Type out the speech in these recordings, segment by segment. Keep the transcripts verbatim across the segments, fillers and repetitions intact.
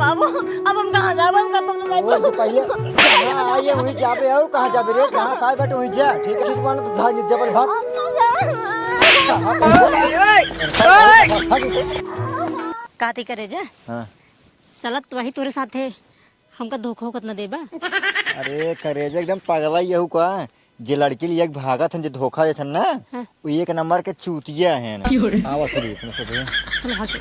अब, अब हम कहाँ जाब? हम कतौ ना जाब। वो तो पहिले जहाँ आई है, वहीं जाबे। और कहाँ जाबे रे? जहाँ से आए बाटे, वहीं जा। ठीक है, ठीक मानो तो भाग, जबल भाग। हम ना जाब। कहाँ भाग? भाग, भाग। काती करे जा? हाँ। चलत वही तोरे साथे, हमका धोखा होकत न देबा। अरे करेजा, एकदम पगला यहू का? जे लड़की लिए भागत हन, जे धोखा देत हन ना, हाँ। वो एक नंबर के चूतिया हन। क्यों रे? आवा चली अपने से भैया। चलो, हाँ, चल।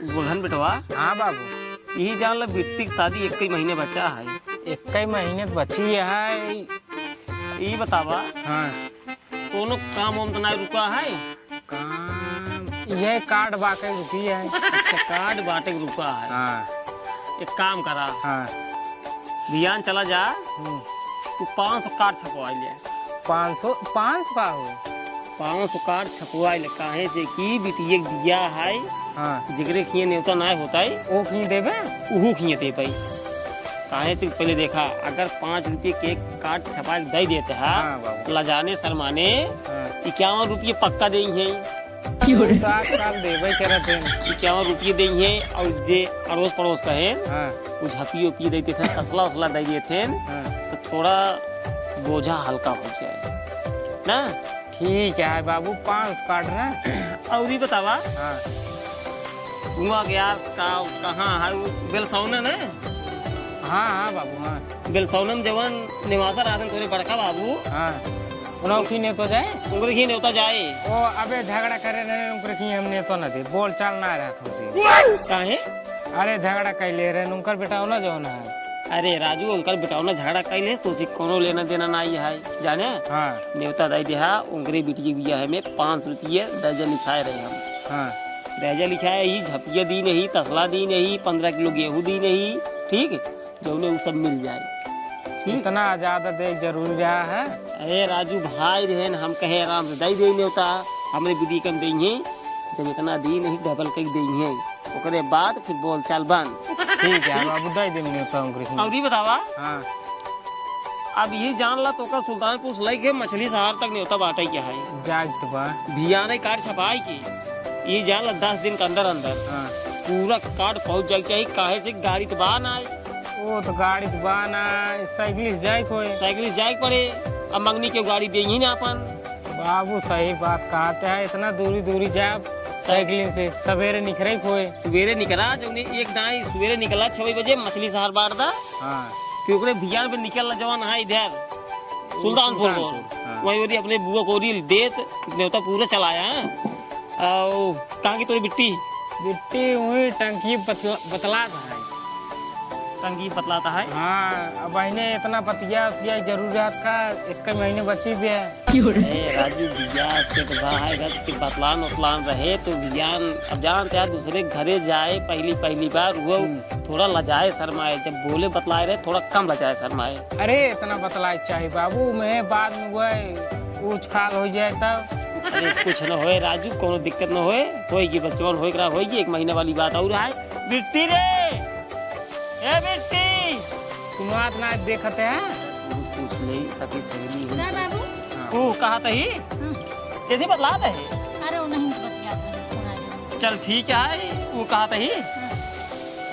बोलहन बेटवा। हाँ बाबू। यही जान ला, बिट्टी की शादी एक ही महीने बचा है। एक ही महीने तो बची है। ई बतावा। हाँ। कोनो काम वाम तो ना रुका है? काम, यह कार्ड बाटे रुकी है। अच्छा, कार्ड बाटे रुका है। हाँ। एक काम करा। हाँ। बिहान चला जा, हम्म। तू पाँच सौ कार्ड छपवाइ ले। पाँच सौ, पाँच सौ का हो? पाँच सौ कार्ड छपवाइ ले, काहे से कि बिटिया के बियाह है, हाँ। जेकरे खिए नेवता नाय होता है, वो खिए देबे? उहू खिए दे पाई। काहे से पहले देखा, अगर पाँच रुपये के कार्ड छपा के दे देते हैं, हाँ बाबू। लजाने शर्माने हाँ। इक्यावन रुपये पक्का देइहैं। क्यों रे? तो आजकल देबे करत हैं। इक्यावन रुपये देइहैं और जे अड़ोस पड़ोस का है, हाँ। वो झपियो पी देते थे, तसला उसला दे देते हैं, हाँ। तो थोड़ा बोझा हल्का हो जाए ना। ठीक है बाबू, पाँच सौ कार्ड ना। और ई बतावा, हाँ। हुआ के यार का, कहाँ है वो बेलसौना ना? हाँ, हाँ बाबू, हाँ। बेलसौना में जवन निवासा रहन तोरे बड़का बाबू। हाँ, उनके खिए नेवता जाए? उनके खिए नेवता जाए। ओ, अबे झगड़ा करे रहे, उनके खिए हम नेवता ना दे, बोल चाल ना रहत हमसे। काहे? अरे झगड़ा कैले रहे, उनकर बेटा होला जौन है। अरे राजू, उनकर बेटा होला झगड़ा कैले, तो उसे कोनो लेना देना ना ही है, जाने? हाँ। नेवता दे दिया, उनकरे बिटिया के बियाह में पाँच रुपये दहेजा लिखाए रहे हम। हाँ। दहेजा लिखाए ही, झपिया दी नहीं, तसला दी नहीं, पन्द्रह किलो गेहूँ दी नहीं, ठीक? जौने उ सब मिल जाए। ठीक? इतना ज्यादा दे जरूरी रहा है? अरे राजू, भाई रहन, हम कहे आराम से दे दे नेवता, हमरे बिटिया के हम देइहैं, जब इतना दी नहीं, डबल कई देइहैं, ओकरे बाद फिर बोल चाल बन। ठीक है, हम अब दे देम नेवता उनकरे। और ई बतावा, हाँ। अब ये जान ला, तोका सुल्तानपुर से लेके मछली शहर तक नेवता बाटे क्या है? जाए तो बा। भियाने कार्ड छपाई की, ये जान ला, दस दिन के अंदर अंदर हाँ। पूरा कार्ड पहुँच जाए के चाहिए, काहे से गाड़ी तो बा ना। वो तो गाड़ी तो बा ना, साइकिल से जाए कोई। साइकिल से जाए के पड़े, अब मंगनी के गाड़ी देइहैं ना अपन। बाबू सही बात कहते हैं, इतना दूरी दूरी जाब साइकिल से, सवेरे निकरे कोई। सवेरे निकला, जौने एक दाई सवेरे निकला छः बजे मछली शहर बांट दा। हाँ। कि ओकरे भियान पे निकल ला जवन है इधर सुल्तानपुर को। सुल्तानपुर, हाँ। वही ओरी अपने बुआ को ओरी देत नेवता पूरा चलाया है। आओ, कहाँ की तोरी बिट्टी? बिट्टी वही टंकी बतला-, बतलात है। टंकी बतलात है? हाँ, अब इन्हें इतना बतिया उतिया जरूरत का, एक महीने बची भी है। ए, राजू, बियाह से तो बा है, अगर कि बतलान उतलान रहे तो बियान, अब जानते हैं, दूसरे घरे जाए पहली, पहली बार, वो हम्म। थोड़ा लजाए शर्माए, जब बोले बतलाए रहे, थोड़ा कम लजाए शर्माए। अरे, इतना बतलाए चाहे बाबू, मैं बाद में वो है, ऊंच खाल हो जाए तब। अरे, कुछ न होए राजू, कोनो दिक्कत न होए, होएगी बस, जवन होए करा होएगी, एक महीना वाली बात और है। बिट्टी रे, ए बिट्टी। सुनात ना देखते हैं। पूछ, पूछ ले, सखी सहेली है। का बाबू? हाँ। ऊ कहा तही? हम्म। कैसे बतलात है? अरे, वो नहीं बतियात है, सुना दे। चल ठीक है, वो कहा तही? हाँ।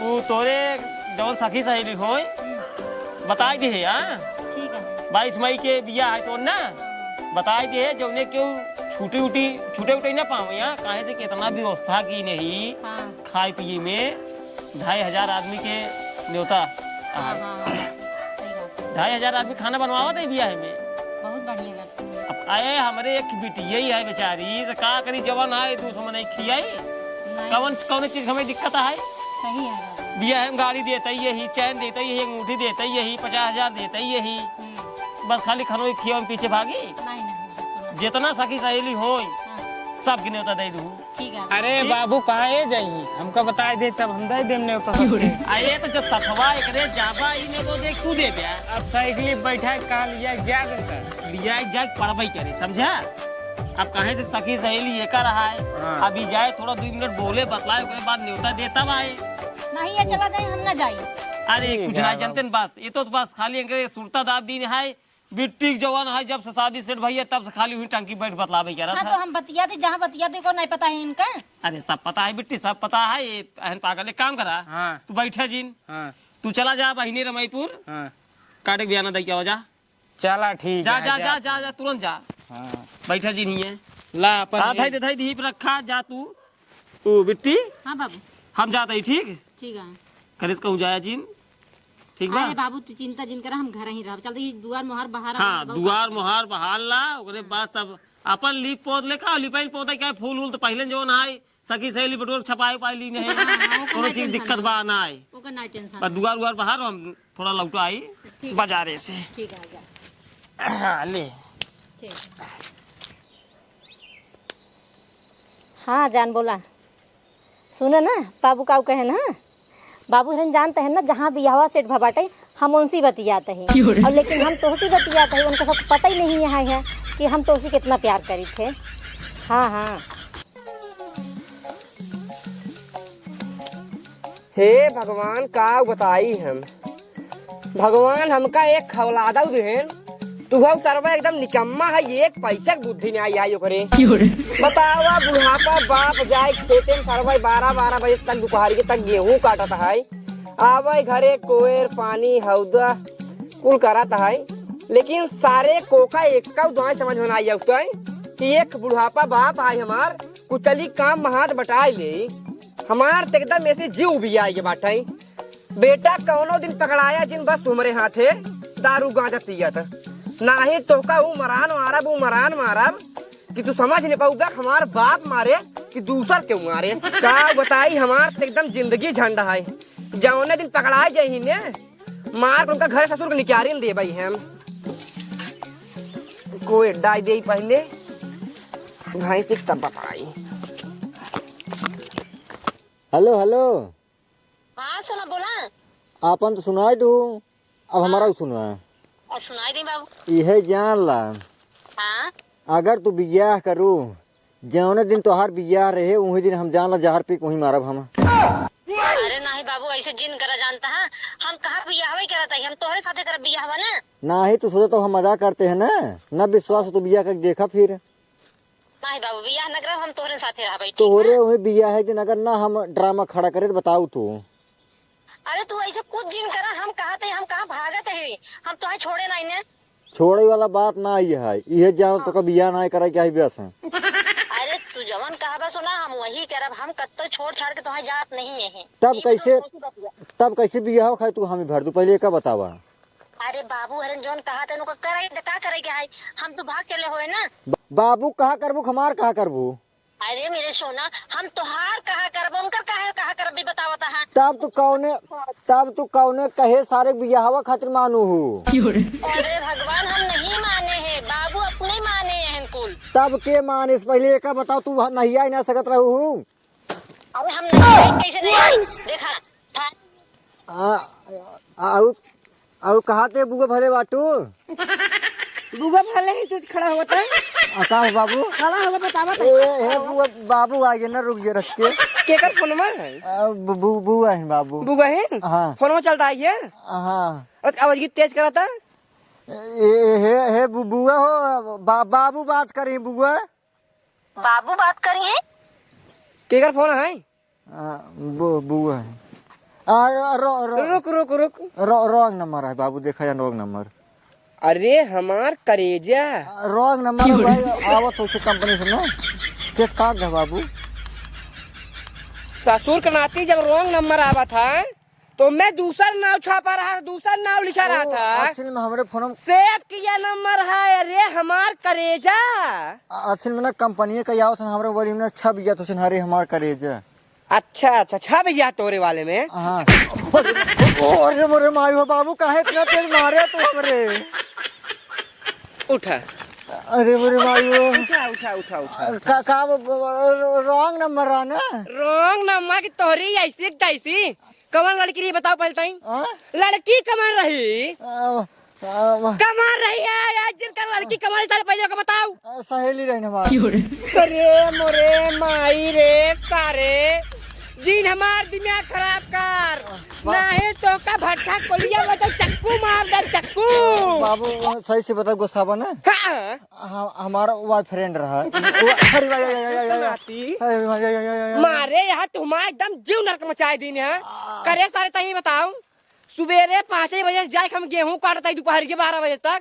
वो तोरे जौन सखी सहेली होय, हम्म। बताई दे, हाँ? ठीक है। बाईस मई के बियाह है तोर ना? हाँ। बताई दे, जौने केहू छूटी उटी, छूटे उटे ना पावे, हाँ? काहे से कितना व्यवस्था की नहीं, हाँ। खाए पिए में ढाई हजार आदमी के न्योता हाँ, आए। हाँ, हाँ। सही बात है। ढाई हजार आदमी खाना बनवावत है बियाह में। बहुत बढ़िया करते हैं। अब आए हमरे एक बिटिया ही है बेचारी, तो का करी, जवन आए, दूसर मनई खियाई। नहीं। कवन, कौन चीज हमें दिक्कत है? सही है बात। बियाह में गाड़ी देता ही यही, चैन देता ही यही, अंगूठी देता ही यही, पचास हजार देता ही यही। हम्म। बस खाली खनोई खियावे पीछे भागी। नहीं, नहीं, बिल्कुल नहीं। जितना सखी सहेली होई, हाँ। सबके न्योता दे दू। ठीक है। अरे ठीक। बाबू, कहाँ ये जाई? हमका बताए दे, तब हम दे देम न्योता सबके। अरे तो जब सथवा एकरे जाबा, ई नेबो देख तू दे दे। अब साइकिल बैठा के कहाँ लिया जा करता? लिया जा के पड़बई करे, समझा? अब काहे से सखी सहेली एका रहा है? हाँ। अभी जाए, थोड़ा दो मिनट बोले, बतलाए, ओकरे बाद न्योता दे तब आए। नहीं, ये चला जाए, हम ना जाई। अरे ठीक कुछ है ना बाबू। जानते न बस, ये तो बस खाली एकरे सुरता दाब दीन है। बिट्टी के जवान है, जब से शादी सेट भैया, तब से खाली हुई टंकी बैठ बतलावे क्या हाँ, रहता। तो हम बतिया थे, जहाँ बतिया थे, को नहीं पता है इनका। अरे, सब पता है बिट्टी, सब पता है। ये अहन पागल, एक काम करा, हाँ। तू बैठा जिन, हाँ। तू चला जा बहिनी रमईपुर, हाँ। काटे के बयाना दे के आवा जा। चला, ठीक जा, है, जा, जा, जा। जा, जा, तुरंत जा। हाँ। बैठा जिन ही है। ला, अपन हाँ, ये धाई दे, धाई दीप रखा, जा तू। ओ, बिट्टी? हाँ, बाबू। हम जात ही, ठीक? ठीक है। करिस कहूँ जाया जिन, ठीक बा? अरे बाबू, तू चिंता जिन करा, हम घर ही रहब। चल, ये दुआर मोहार बहार हाँ, बाबू। दुआर मोहार बहार ला, ओकरे बाद सब अपन लीप पोत ले, का लिपाइल पोता क्या, फूल उल तो पहिले जौन आई, सखी सहेली बटोर छपाई पाई ली नहीं। हाँ, हाँ, ओकर कोनो नहीं चीज tension दिक्कत है। बा ना आई। ओकर नहीं tension बस है। दुआर उआर बहार हम थोड़ा लौटा आई ठीक। बाजारे से। ठीक है, आ जा। हाँ, ले। ठीक। हाँ, जान बोला। सुनो ना, बाबू काऊ कहे ना, बाबू हरन जानते हैं ना, जहाँ बियाहवा सेट भा बाटे, हम उनसे बतियाते हैं। क्यों रे? और लेकिन हम तोहसे बतियाते हैं, उनका सब पता ही नहीं है, है कि हम तोहसे कितना प्यार करी थे। हाँ, हाँ। हे भगवान, का बताई हम, भगवान हमका एक खौलादा देहेन, तू हौ सरवा एकदम निकम्मा है, एक पैसा के बुद्धि नहीं आई है ओकरे। क्यों रे? बतावा, बुढ़ापा बाप जाए खेते में सरवा बारह बारह बजे तक दोपहर के तक गेहूं काटत है, आवे घरे कोयर पानी हौदा कुल करत है, लेकिन सारे कोका एक का दुआएं समझ में ना आई है कि एक बुढ़ापा बाप है हमार, कुचली काम में हाथ बटाई ले। हमार त एकदम ऐसे जीव उबिया आइगे बाटइ। बेटा कौनो दिन पकड़ाया जिन बस तुमरे हाथे दारू गांजा पियत। नाही तोहका ऊ मरान मारब, ऊ मरान मारब कि तू समझ नहीं पाउबा कि हमार बाप मारे कि दूसर के मारे। का बताई, हमार त एकदम जिंदगी झंड है। जौने दिन पकड़ाए जाही ने, मार के उनका घरे ससुर के निकारिन देबइ हम। कोई डाई देई पहिले, भैंस के तब बताई। हेलो, हेलो। हाँ, सुना, बोला। आपन तो सुनाई दू, अब हमारा हाँ। सुना। और सुनाई दे बाबू। इहे जान ला। हाँ। अगर तू बियाह करू, जौने दिन तोहार बियाह रहे, उही दिन हम जान ला जहर पी के उही मारब हम। अरे नाही बाबू, ऐसे जिन करा जानता है, हम कहाँ बियाहवे करत है, हम तोहरे साथे करब बियाहवा ना। नाही, तू सोचा तो हम मजाक करते हैं ना, ना विश्वास हो तो बियाह करके देखा फिर। नाही बाबू, बियाह न करब, हम तोहरे साथे रहबै, ठीक तोहरे बा? उही बियाह है दिन अगर ना हम ड्रामा खड़ा करे तो बताऊ तू। अरे तू ऐसे कुछ जिन करा, हम कहा थे, हम कहाँ भागत है, हम तोहे छोड़े नाही ने। छोड़े वाला बात ना आई है, इहे जान तो हाँ। कभी बियाह ना करे के आई बस। अरे तू जवन कहबा सुना, हम वही करब, हम कत्तो छोड़ छाड़ के तोहे जात नहीं है। तब ई कैसे, बताओ, कैसे बतिया? तब कैसे बियाह खाए तू हमें भर दू, पहले एका बतावा। अरे बाबू, हरन जौन कहा तैन ओकर करे त का करे के है? हम तो भाग चले होए ना। ब-, बाबू कहा करबू, हमार कहा करबू? अरे मेरे सोना, हम तोहार कहा करब, उनकर कहा, कहा करब भी बतावत है। तब तू कौने, तब तू कौने कहे सारे बियाहवा खातिर मानू हूँ? अरे भगवान, हम नहीं माने हैं बाबू, अपने माने हैं कुल। तब के माने? पहले एका बताओ, तू नहीं आई ना सकत रहू हूँ? अरे हम नहीं आई, कैसे नहीं आई? देखा, था। आ, आउ, आउ कहाँ ते बुआ भले बाटू? बुआ भले ही तू खड़ा होता है। आकाश बाबू। खड़ा होगा, बतावा ए, तो। हे बुआ, बाबू आ गए ना, रुक जे रख के। केकर फोनमा है? आ, बु-, बु-, बुआ है बाबू। बुआ है? हाँ। फोनमा चलता है ये? हाँ। और आवाज की तेज कराता? ए, हे, हे बु-, बुआ हो, बा-, बाबू बात करी बुआ। बाबू बात करी है? केकर फोन है? आ, बु-, बुआ है। आ, रो-, रो-, रुक, रुक, रुक। रो-, wrong number है बाबू, देखा जाए wrong number। अरे हमार करेजा। आ, wrong number है भाई, आवत हो से कंपनी से ना। केस काट दे बाबू। ससुर के नाती जब wrong number आवत है, तो मैं दूसर नाव छापा रहा, दूसर नाव लिखा रहा ओ, था। असल में हमरे फोन में save किया number है, अरे हमार करेजा। अ-, असल में ना कंपनी का आवत है, हमरे मोबाइल में ना छप गया तो सुन, अरे हमार करेजा। अच्छा, अच्छा, छप गया तोरे वाले में। हाँ। अरे, अरे, अरे, माई हो बाबू, काहे इतना तेज मारे तू हमरे? उठा। अरे, अरे, माई हो। उठा, उठा, उठा, उठा। का, का, ब-, ब-, wrong number रहा ना? Wrong number की तोहरी ऐसी की तैसी। कवन लड़की रही बताओ पहले ताई? हाँ? लड़की कवन रही? आ, आ, कवन रही है यार, जिनका लड़की कवन रही, सारे पहले ओके बताओ। आ, सहेली रही हमार। क्यों रे? अरे मोरे माई रे सारे, जिन हमार दिमाग खराब कर, बा- नाहीं तो का भट्ठा कोलिया में तो चक्कू मार दे, चक्कू। बाबू, सही से बता, गुस्सा बा ना? हाँ। ह-, हमारा बॉयफ्रेंड रहा। वो, अरे भाई, भाई, भाई, भाई, भाई, भाई। मारे यहाँ तुम्हारा एकदम जीव नरक मचाए दिन है। आ। करे सारे तही बताओ, सुबेरे पाँचे बजे से जाए हम गेहूँ काटत आई दोपहर के बारह बजे तक।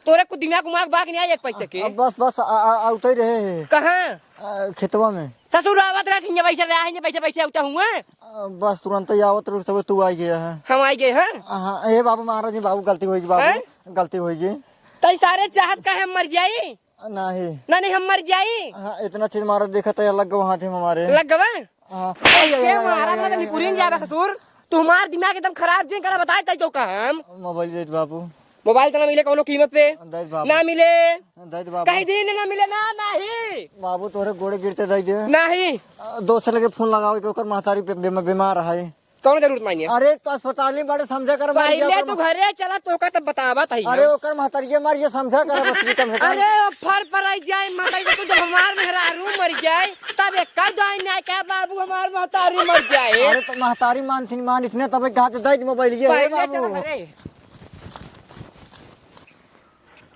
तोरे कुछ दिमाग उमाग बाग नहीं आए एक पैसे के। अब बस, बस, आ, आ, आउते रहे हैं। कहाँ? आ, खेतवा में। ससुर आवत रहे, हियाँ बैठे रहे, हियाँ बैठे, बैठे उठा हुआ। आ, बस तुरंत ही आवत रहे, तब तू आई गया है। हम आई गए हैं? हाँ, ए बाबू महाराज जी, बाबू गलती होई गई, बाबू, हैं? गलती होई गई। तई सारे चाहत का हम मर जाई? नहीं। ना, नहीं, हम मर जाई। हाँ, इतना चीज मारा देखा तो लग गवा हाथ में हमारे। लग गवा? हाँ। ऐसे मारा ना, निपुरिन जाबा ससुर। तू हमार दिमाग एकदम खराब जिन करा, बताए तई तो काम। मोबाइल दे दे बाबू। मोबाइल तो ना मिले कौनो कीमत पे। दे दे बाबू। ना मिले। दे दे बाबू। कहीं दिन ना मिले ना, नहीं। बाबू तोरे गोड़े गिरते दे दे। नहीं। अ, दोस्त लगे फोन लगावे के ओकर महतारी पे बीमा-, बीमार है। कौन जरूरत मानिए? अरे तो अस्पताल में बड़े समझा कर मर गया पहले ओकर तू मह- घरे चला, तोका तब बतावा था अरे ओकर महतारी के मर ये समझा कर बच्ची कम से कम। अरे वो फर पर आई जाए, मर जाए, तू जब हमार मेहरारू मर जाए, तब एक का जाए ना क्या बाबू, हमार महतारी मर जाए। अरे तो महतारी मान थी मान, इसने तब कहा था, "दे दे मोबाइल ये, हे पहले बाबू।" चला घरे।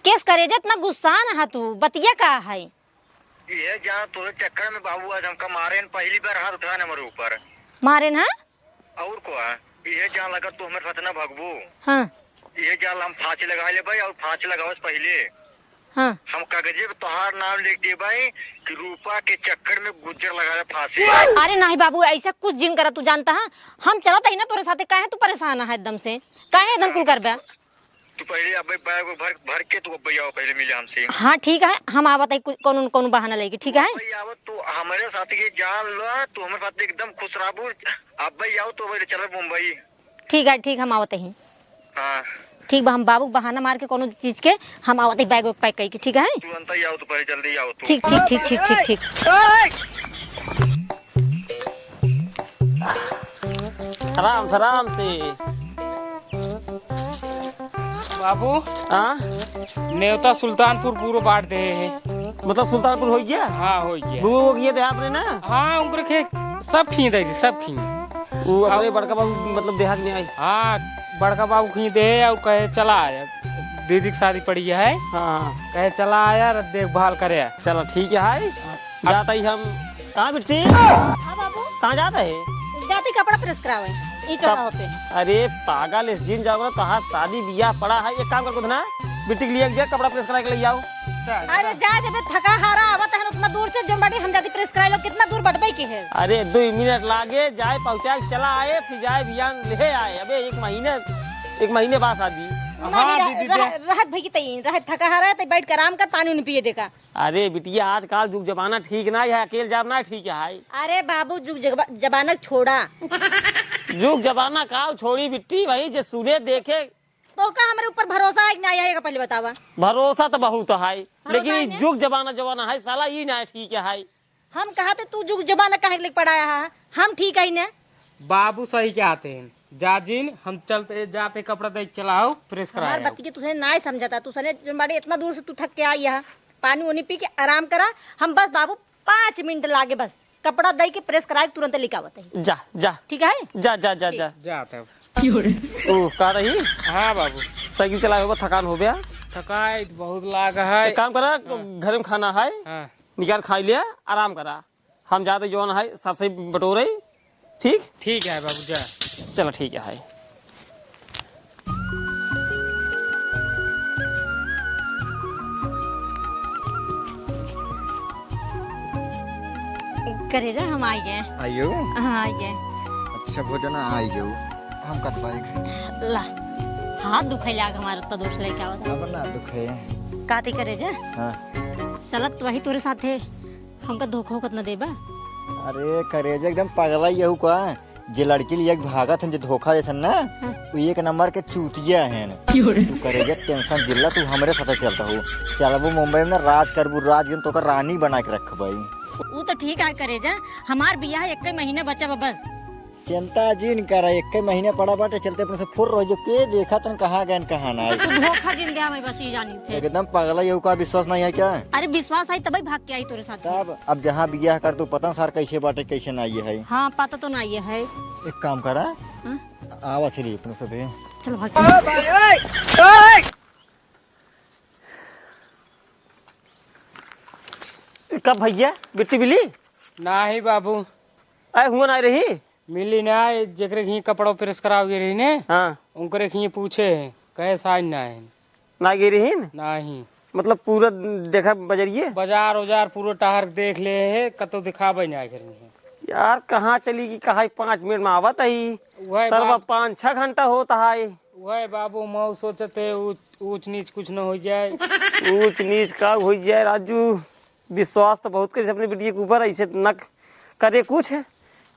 केस करे जे इतना गुस्सा ना हा तू, बतिया का है? ये जान तोरे चक्कर में बाबू आज हमका मारे न, पहली बार हाथ उठाए न हमारे ऊपर। मारे ना? और को है? ये जान अगर तू हमारे साथ ना भगबू, हाँ। ये जान हम फांसी लगा लेबै और फांसी लगावे से पहले हाँ। हम कागजे पे तोहार नाम लिख देबै कि रूपा के चक्कर में गुज्जर लगा दे फांसी। अरे नहीं बाबू, ऐसा कुछ जिन करा, तू जानता है, हम चलत ही ना तोरे साथे, काहे तू परेशान है एकदम से, काहे एकदम कुल करबे? तू पहले अब बैग भर, भर के तू अब आओ, पहले मिले हमसे। हाँ ठीक है, हम आवत है, कु-, कौनो न कौनो बहाना लेके, ठीक है? भाई आवत तू हमारे साथ ये जान लो, तू हमारे साथ एकदम खुश रहबू। अब भाई आओ तो पहले चलो मुंबई। ठीक है, ठीक, हम आवत ही। हाँ। ठीक बा, हम बाबू के बहाना मार के कौनो चीज के हम आवत ही, बैग वैग पैक करके, ठीक है? तुरंत ही आओ तो पहले, जल्दी आओ तू। ठीक, ठीक, ठीक, ठीक, ठीक, ठीक। आराम से, आराम से। बाबू, हाँ? नेवता सुल्तानपुर पूरो बांट दे है। मतलब सुल्तानपुर हो गया? हाँ, हो गया। वो, वो ये दे आपने ना? हाँ, उनकर के सब खींच दे, सब खींच। वो अपने अब बड़का बाबू मतलब देहात में आई। हाँ, बड़का बाबू खींच दे और कहे चला आया, दीदी की शादी पड़ी है। हाँ, हाँ। कहे चला आया, देखभाल करे। चलो ठीक है, हाय। जाता ही हम। कहाँ बिट्टी? हाँ बाबू। कहाँ जाता है? जाती कपड़ा प्रेस करावे, ई कप-, चौराहा पे। अरे पागल, इस दिन जाओ ना, तोहार शादी बियाह पड़ा है, एक काम कर खुद ना, बिट्टी के लिए एक जगह कपड़ा प्रेस करा के ले आओ। अरे जा, जब थका हारा आवत है उतना दूर से, जोन बाटी हम जाती प्रेस कराए लो, कितना दूर बटबे की है? अरे दो मिनट लागे, जाए पहुँचाए, चला आए, फिर जाए बियान ले आए। अबे एक महीने, एक महीने बाद शादी। हाँ, नहीं, दीदी, रह-, दे। रहत भाई की तई, रहत थका हारा है, तई बैठ के आराम कर, पानी उनी पिए देखा। अरे बिटिया, आजकल जुग जमाना ठीक ना है, अकेल जाब ना ठीक है। अरे बाबू, जुग जगबा-, जमाना छोड़ा। जुग जमाना काल छोड़ी बिट्टी, भाई जे सुने देखे। तो का हमरे ऊपर भरोसा है कि ना है, पहले बतावा। भरोसा तो बहुत है, भरोसा लेकिन है ई ना? जुग जमाना जमाना है साला, ई ना ठीक है। हम कहा थे तू जुग जमाना काहे के लेके पड़ाया है, हम ठीक है ना? बाबू सही कहते हैं, जा जिन, हम चलते जाते कपड़ा दे के चलाओ, प्रेस हमार कराए आओ। बतिया तुझे ना समझता, तू सने जन बाड़ी इतना दूर से तू थक के आई है, पानी उनी पी के आराम करा। हम बस बाबू पाँच मिनट लागे बस, कपड़ा दे के प्रेस कराए तुरंत लेके आवत है। जा, जा। ठीक है? जा, जा, जा, ठीक। जा। जा तब। ओ, का रही? हाँ बाबू। साइकिल चलाए होबा, थकान हो गया। थकाई बहुत लाग है। एक काम करा, हाँ। घर में खाना है, हाँ। निकाल खाई लिया, आराम करा। हम जाते जौन है, सर से बटोरे, ठीक? ठीक है बाबू, जा। चलो, ठीक है। करेजा, हम आई गए। आइयो? हाँ, आई गए। अच्छा, भोजना आई गयो। हम कत पाएग? ला, हाथ दुखाई लाग हमारा, तो दोस्त लेके आवत। अब ना दुखे। काती करेजा? हाँ। चलत वही तोरे साथे। हमका धोखा होकत न देबा? अरे करेजा एकदम पगला ही यहू का, जे लड़की लिए भागत हन, जे धोखा देथन ना, हाँ। वो एक नंबर के चूतिया हन। क्यों रे? तू करेजा टेंशन जिल्ला, तू हमरे साथे चलता हो, चलबू मुंबई में ना राज करबू, राज के तोका रानी बना के रखबई। ऊ तो ठीक है करेजा, हमार बियाह एक महीना बचा बा बस। चिंता जिन करा, एक्के महीने पड़ा बाटे, चलते अपने से फुर रहो, जो के देखा तन कहाँ गए न कहाँ ना आए। तू धोखा जिन दे हमें, बस ये जानी थे। एकदम पगला, ये का विश्वास नहीं है क्या? अरे विश्वास है तबे भाग के आई तोरे साथ। तब अब जहाँ बियाह कर तू पता सार कैसे बाटे, कैसे ना ये है। हाँ, पता तो ना ये है। एक काम करा, हाँ? आवा चली अपने से भी। चलो भाग चलो। का भैया, बिट्टी मिली? नाही बाबू। आए हुआ ना रही? मिली ना, जेकरे खिए कपड़ा प्रेस करावे रही ने, हाँ। उनकरे खिए पूछे हैं, कहे साइन ना है। ना गई रही न? नाही। मतलब पूरा देखा बजरिए? बाजार उजार पूरा टहर देख ले है, कतो दिखावे ना करी है। यार, कहाँ चली गई, कहाँ ही पाँच मिनट में आवत ही। वही सरवा बात। पाँच छह घंटा होता है। वही बाबू, मऊ सोचते ऊंच, ऊंच नीच कुछ न हो जाए। ऊंच नीच का हो जाए राजू? विश्वास तो बहुत करिस अपने बिटिया के ऊपर, ऐसे न करे कुछ।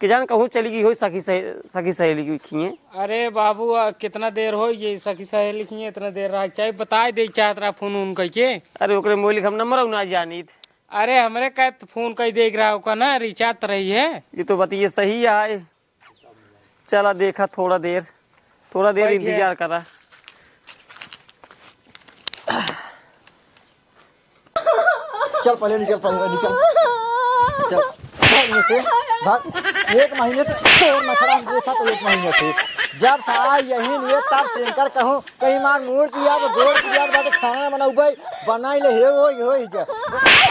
कि जान कहूँ चली गई होई सखी सहे-, सखी सहेली के खिए। अरे बाबू, आ, कितना देर हो ये सखी सहेली खिए, इतना देर रहा, चाहे बताए दे चाहत रहा फोन उन करके। अरे ओकरे मोबाइल के हम नंबर ना जानित। अरे हमरे का तो फोन कर देख रहा होगा ना, रिचार्ज तो रही है। ये तो बतिये सही है। चला देखा थोड़ा देर, थोड़ा देर बैठे। इंतजार करा। चल पहले निकल, पहले निकल। चल, भाग यहाँ से, भाग। एक महीने तो तोर नखरा हम देखा तो एक महीने से। जब से आई यही लिए तब से इनकर कहूँ कहीं मार मूड़ पिया तो गोड़ पिया बाटे खाना बनाउबे, बनाई ले हे हो, हे हो, हे हो।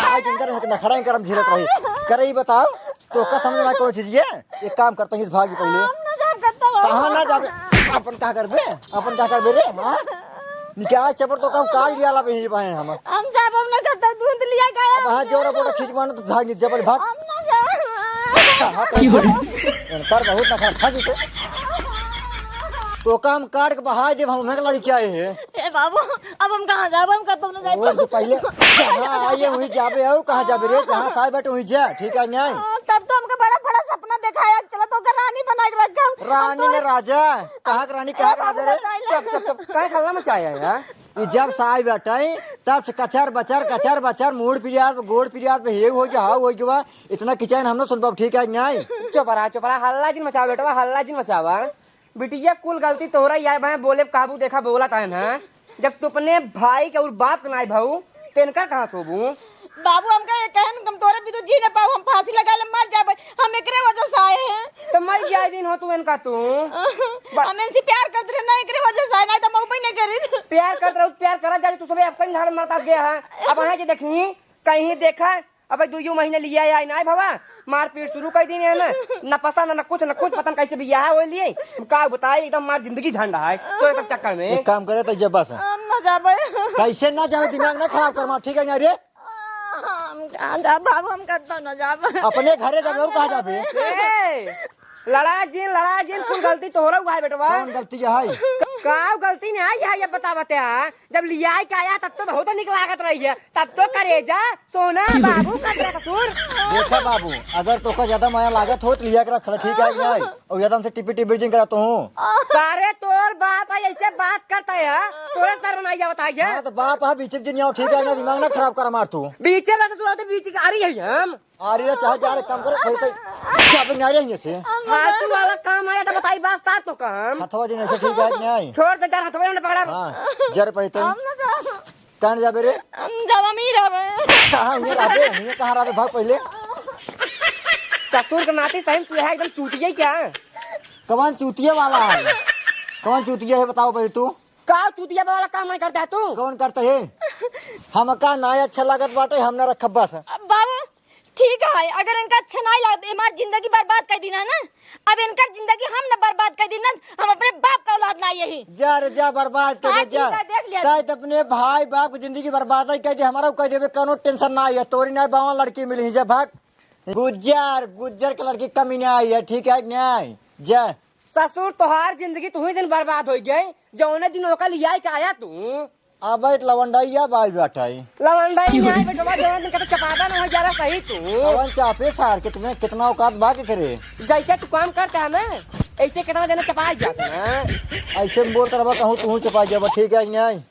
आज इनकर नखरा इनकर हम झेलत रही। करे ही बताओ, तो का समझ में ना कौन चीज ये? एक काम करता हूँ, इस भागी पहले। हम ना जाब करता बाबू। कहाँ ना जाबे? अपन का करबे? अपन का करबे रे? हाँ? निकाल चपर तो काम काज लिया ला बही बहे हम। हम जाब, हम ना करता, दूध लिया गया अब हाँ हमने। जोर बोला खींच मानो तो भाग नीचे पर भाग। हम ना जाब। कहाँ तो की हो रही? इनकर बहुत ना खा खा जीते। तो काम काट के बहा देब हम, हमें लड़की आए हैं। ए बाबू, अब हम कहाँ जाब? हम कतौ न जाब। और जो पहले जहाँ आइए वहीं जाबे, और कहाँ जाबे रे? जहाँ साय बैठे वहीं जा, ठीक है न्याय? हाँ, तब तो हमका बड़ा बड़ा सपना देखाया, चला तो ओकर रानी बना के रखब। रानी ने राजा, कहाँ के रानी, कहाँ के राजा रे? चुप, चुप, चुप, काहे हल्ला मचाया है यार? ई जब साय बैठे, तब से कचर बचर, कचर बचर, मूड़ पिरियात, गोड़ पिरियात, हे हो गया, हाउ हो गया, इतना किचन हम ना सुन पाब, ठीक है न्याय? चुप रहा, चुप रहा, हल्ला जिन मचावा बेटवा, हल्ला जिन मचावा। बिटिया, कुल गलती तोहरा ही आए भाई, बोले काबू देखा बोला ताहे ना। जब तू अपने भाई के और बाप के नाई भाऊ, ते इनकर कहाँ सोबू? बाबू, हमका ये कहे न, हम तोरे बिना जी न पाऊ, हम फांसी लगा ले मर जाबे, हम एकरे वजह से आए हैं। तो मर जाए दिन हो तू इनका तू। हम इनसे प्यार करते रहे ना, एकरे वजह से आए, ना तो हम उबे नहीं करी। प्यार करते रहो, प्यार करा जाए, तू सबे अपने घर मरता गया है। अब वहाँ जे देखी, कहीं देखा, अबे दुइयो महीने लिया आई ना भवा, मारपीट शुरू कर दी है ना, न पसा ना, न कुछ, न कुछ, पता न कैसे बियाह हो लिए। हम का बताए, एकदम हमार जिंदगी झंड है, तो सब चक्कर में। एक काम करे तो जब बस। हम ना जाबे। कैसे ना जावे, दिमाग ना खराब कर मार, ठीक है ना रे? हम कहाँ जाब बाबू, हम कतौ ना जाब। अपने घरे जाबे और कहाँ जाबे? ए, लड़ा जिन, लड़ा जिन, कुल गलती तोहरा हुआ है बेटवा। कौन गलती है? का गलती नहीं है, ये बता बते हैं। जब लियाई के आया तब तो बहुत निक लागत रही है, तब तो करेजा सोना बाबू का तेरा ससुर। देखा बाबू, अगर तोका ज्यादा माया लागत हो तो लिया के रख ले, ठीक है कि नहीं? और ज्यादा हमसे टिपी टिपी जिन करा तो हूँ। सारे तोर बाप है, ऐसे बात करता है, तोरे सर बनाई जावत है ये। हाँ तो बाप है, बीच में जिन आओ, ठीक है ना, दिमाग ना खराब कर मार तू। बीचे में ससुर होते बीच की आ रही है हम। अरे रे, चाहे जा रे, काम करे, कोई तो जाबे नहीं रही है से। फालतू वाला काम आया तो बताई बात साथ तो काम। हथवा दिन ऐसे ठीक है कि नहीं? छोड़ दे यार, हथवा ना पकड़ा। हाँ, जर पड़े तो। हम ना जाब। कहाँ जाबे रे? हम जाब, हम ही रहबे। कहाँ ये रहबे? ये कहाँ रहबे? भाग पहले। ससुर के नाती सही में तू है एकदम चूतिया ही क्या? कौन चूतिया वाला है? कौन चूतिया है बताओ पहले तू? का चूतिया वाला काम नहीं करता है तू? कौन करता है? हमका ना अच्छा लागत बाटे, हम ना रखब बस। अब बाबू, ठीक है, अगर इनका अच्छा नहीं लागत, हमार जिंदगी बर्बाद कर दीना ना, अब इनकर जिंदगी हम ना बर्बाद कर दीना, हम अपने बाप का औलाद ना यही। जा रे जा, बर्बाद कर हाँ, दे, जा। ठीक है, देख लिया। ताई तो अपने भाई बाप की जिंदगी बर्बाद ही कर दे, हमारा कह देबे, कोनो टेंशन ना है, तोरी ना बावन लड़की मिली है, जा भाग। गुज्जर, गुज्जर के लड़की कमी ना आई है, ठीक है कि नहीं? जा। ससुर, तोहार जिंदगी तू ही दिन बर्बाद हो गई, जौने दिन ओका लियाई के आया तू। अब लवंडैया बाई बैठाई। लवंडई नहीं आई बेटवा, जौने दिन कहते चपादा ना हो जा रहा सही तू। कौन चापे सार के, तुम्हें कितना औकात बा के करे? जैसे तू काम करता है ना, ऐसे कितना देना चपाई जाता है। ऐसे में बोलता रहा कहूँ तू चपाई जाबा, ठीक है कि नहीं?